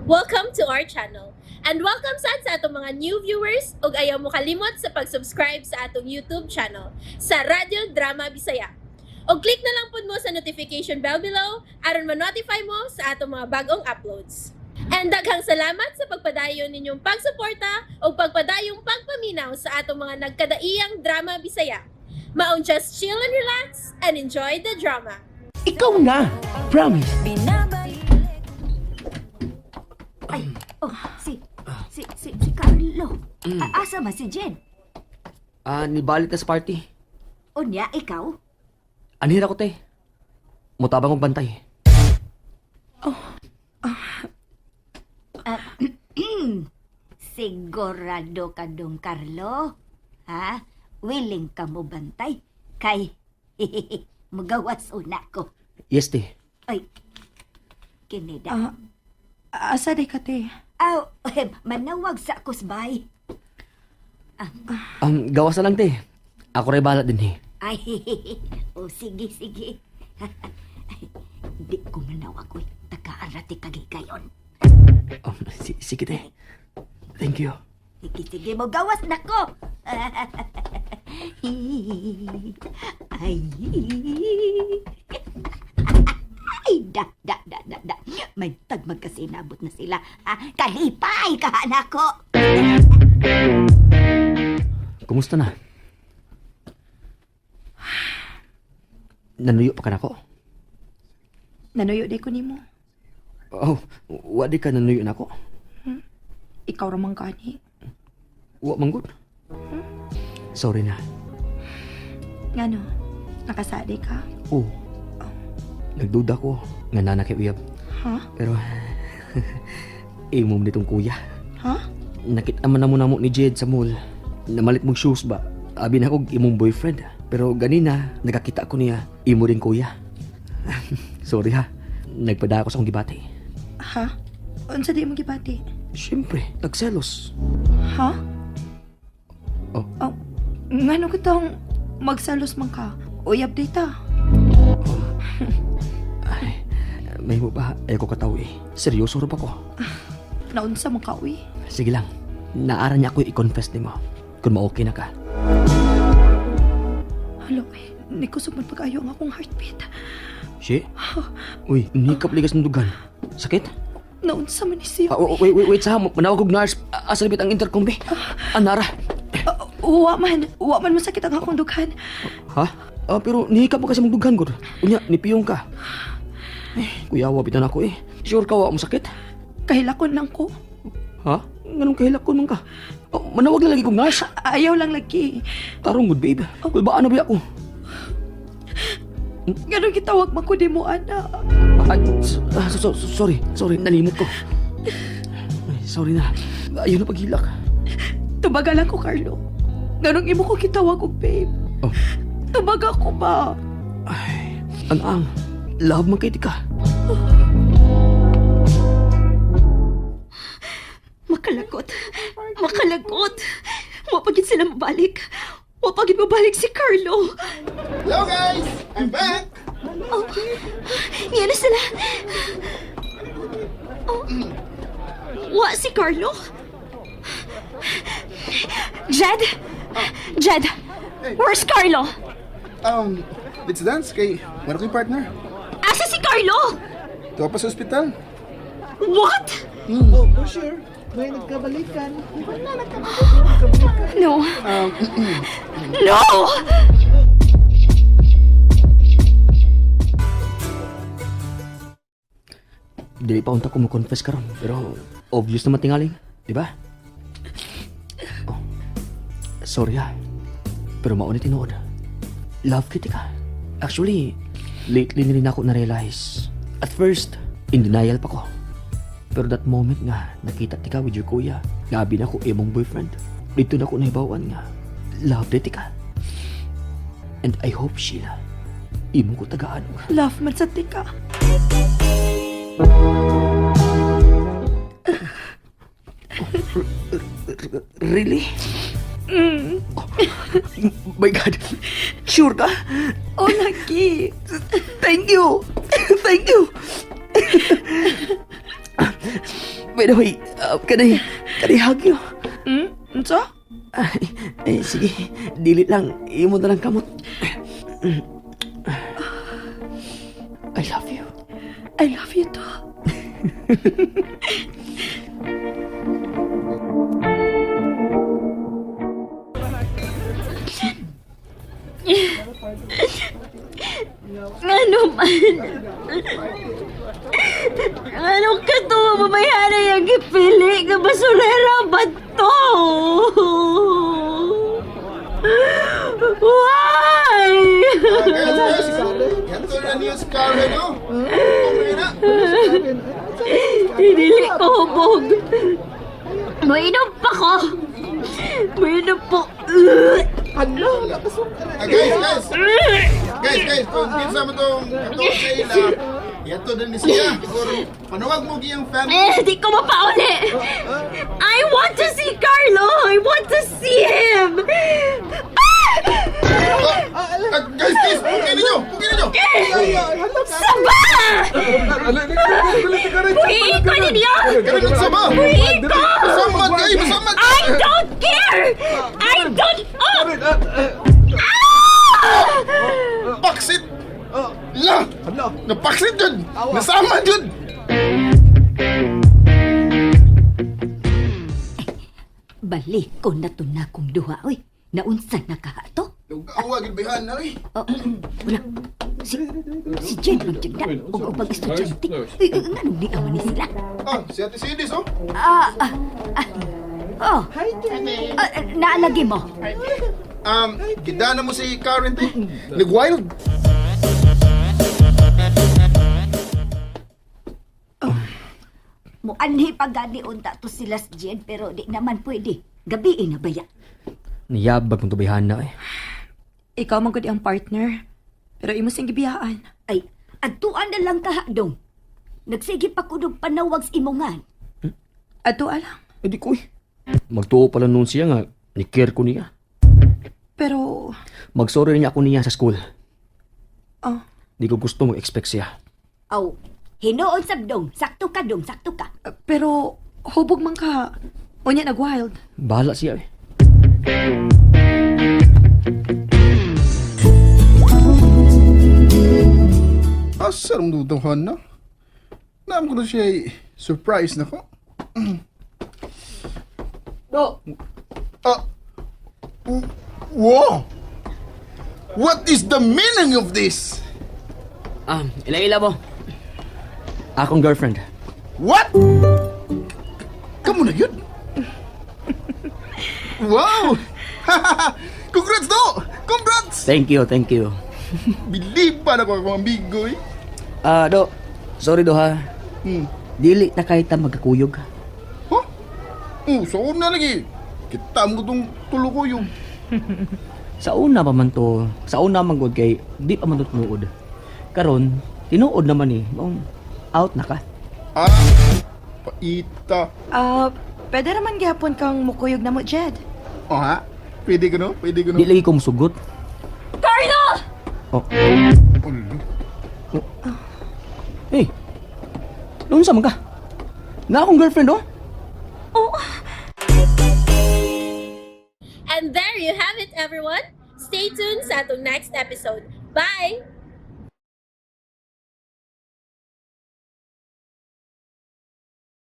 Welcome to our channel. And welcome sad sa atong mga new viewers ug ayaw mo kalimot sa pag-subscribe sa atong YouTube channel sa Radyo Drama Bisaya. Og click na lang pud mo sa notification bell below aron ma-notify mo sa atong mga bagong uploads. And daghang salamat sa pagpadayon ninyong pagsuporta ug pagpadayong pagpaminaw sa atong mga nagkadaiyang drama Bisaya. Maong just chill and relax and enjoy the drama. Ikaw na! Promise! Ay, oh, si Carlo. Asa man si Jen? Ah, nibalik na sa party. Unya, ikaw? Anhira ko, te. Mutabang og bantay. Sigurado ka dong, Carlo? Ha? Willing ka mo bantay? Kay, magawas una ko. Yes, te. Ay, kinida. Ah, asa di ka, te? Aw, eh, manawag sa kusbay. Gawas na lang, te. Ako rin bahala din, eh. Ay, oh, sige, sige. Ay, di ko manawag, uy. Tagaan ra ti kagigayon. Sige, te. Thank you. Sige, sige, mo gawas na ko. Ay, ay, da, da, da, da, da. May tagmagkasinabot na sila. Ah, kalipay ka ko. Kumusta na? Nanuyo pa ka nako? Nanuyo di ko nimo. Oh, wa di ka nanuyo nako. Ikaw ra man gani. Wa man gud. Sorry na. Ngano? Nakasadi ka? Oh. Nagduda ko nga nana kay uyab. Ha? Pero imo man ditong kuya. Ha? Nakita man na mo ni Jed sa mall. Namalit mong shoes ba? Abi na ko imong boyfriend. Pero ganina, nakakita ko niya, imo rin kuya. Sorry ha. Nagpada ako sa akong gibati. Ha? Unsa di mo gibati? Siyempre, nagselos. Ha? Oh. Oh, ngano kitang magsalos man ka? Uyab dita. Ay, may mo ba? Ay ko kataw eh. Seryoso ra ba ko? Naunsa man ka, uy? Sige lang. Naara niya ako i-confess nimo. Kung ma-okay na ka. Halo, eh, ni ko sumod pag-ayo ang akong heartbeat. Shi? Uy, nikap ligas ng dugan. Sakit? Naunsa man ni siya. Ah, wait, wait, wait, sa manawag og nurse. Ah, asa labit ang intercom be? Anara. Ah, wa man, wa man masakit ang akong dughan. Ha? Ah, pero nihikap mo kasi mong dughan, gud. Unya, nipiyong ka. Eh, kuya, wabitan ako eh. Sure ka, wa mo sakit? Kahilakon lang ko. Ha? Nganong kahilakon man ka? Oh, manawag na lagi kong nurse. Ayaw lang lagi. Tarong good, babe. Kulbaan na ba ako? Ganun gitawag man ko di mo, ana. Ay, sorry, sorry, nalimot ko. Ay, sorry na. Ayun na paghilak. Tubaga lang ko, Carlo. Ganun imo ko gitawag og babe. Oh. Tubaga ko ba? Ay, ang love man kay di ka. Makalagot. Makalagot. Wa pa gid sila mabalik. Wa pa gid mabalik si Carlo. Hello guys! I'm back! Oh, niya na sila. Oh. Wa si Carlo? Jed? Jed! Where's Carlo? Let's dance kay wala ko'y partner. Asa si Carlo? Tuwa pa sa ospital. What? Oh, for sure. May nagkabalikan. No. No! Dili pa unta ko mo-confess karon, pero obvious naman tingaling, di ba? Oh, sorry ha. Pero mao ni tinuod. Love kita ka. Actually, lately na rin ako na-realize. At first, in denial pa ko. Pero that moment nga, nakita tika with your kuya. Gabi na ko imong boyfriend. Dito na ko nahibawan nga. Love di ka. And I hope, Sheila, imo ko tagaan. Love man sa tika. Really? Oh, my God. Sure ka? Oh, lagi. Thank you. Thank you. By the way, kanay hug you. Unsa? Ay, eh, sige, dili lang. Imo na lang kamot. I love you. I love you too. Ngano man? Anong katuwa mamayara yung gipili? Nga basurera ba to? Why? Guys, guys. Ito na niyo si Karen, no? Okay na. Hinili ko hubog. Mainom pa ko. Mainom po. Hala, lakas mo ka Ah, guys, guys. Guys, guys, kung kinsa mo tong katong sa ila, ito din ni siya. Or panuwag mo giyang family. Eh, di ko mapauli. I want to see Carlo. I want to see him. Ah, ah, guys, guys, pukin ninyo! Pukin ninyo! Saba! Puhiin ko ninyo! Karen, sama! Puhiin ko! Masamad kayo! Masamad! I don't care! I don't... Oh! Paksit! La! Hala. Napaksit yun! Nasama yun! Balik ko na to na kong duha, oy. Naunsa na ka to? Lugawa, gilbihan na eh. Oh, wala. Si Jen lang dyan na. O ubang estudyante. Ay, nganong di aman ni sila? Ah, si Ate Sidis, oh. Ah, ah, ah. Oh, Hi, Jen. ah, naalagi mo. Gidana mo si Karen, te. Nag-wild. Muanhi pa gani unta to sila si Jen, pero di naman pwede. Gabi na baya. Niyabag mong tubihan na eh. Ikaw man gud ang partner. Pero imo sing gibiyaan. Ay, adtuan na lang ka, dong. Nagsige pa ko dong panawag sa imongan. Adto alang. Eh di ko eh. Magtuo pala noon siya nga, ni-care ko niya. Pero Magsorry niya ako niya sa school. oh, Di ko gusto mag-expect siya. Aw, hinuon sab dong. Sakto ka dong, sakto ka. pero hubog man ka. Unya nag-wild. Bahala siya eh. Asa rin dutong na? Naam ko na siya ay surprise na ko. Do! Ah, wow! What is the meaning of this? Ah, ila-ila mo. Akong girlfriend. What? Kamu na yun? Wow! Congrats, do! Congrats! Thank you, thank you. Believe pa na ko akong amigo eh. Ah, do. Sorry do ha. Hmm. Dili na kahit ta magkakuyog. Huh? Oh, sa una lagi. Kita mo itong tulo ko yung. Sa una pa man to, sa una man gud kay di pa man to tinuod. Karon, tinuod naman eh. Maong out na ka. Ah, paita. Ah, pwede raman gihapon kang mukuyog na mo, Jed. Oh ha? Pwede ko no? Pwede ko no? Di lagi ko musugot. Carlo! Oh. Ulo. Hey. Noon sa man ka? Na akong girlfriend oh. And there you have it, everyone. Stay tuned sa atong next episode. Bye!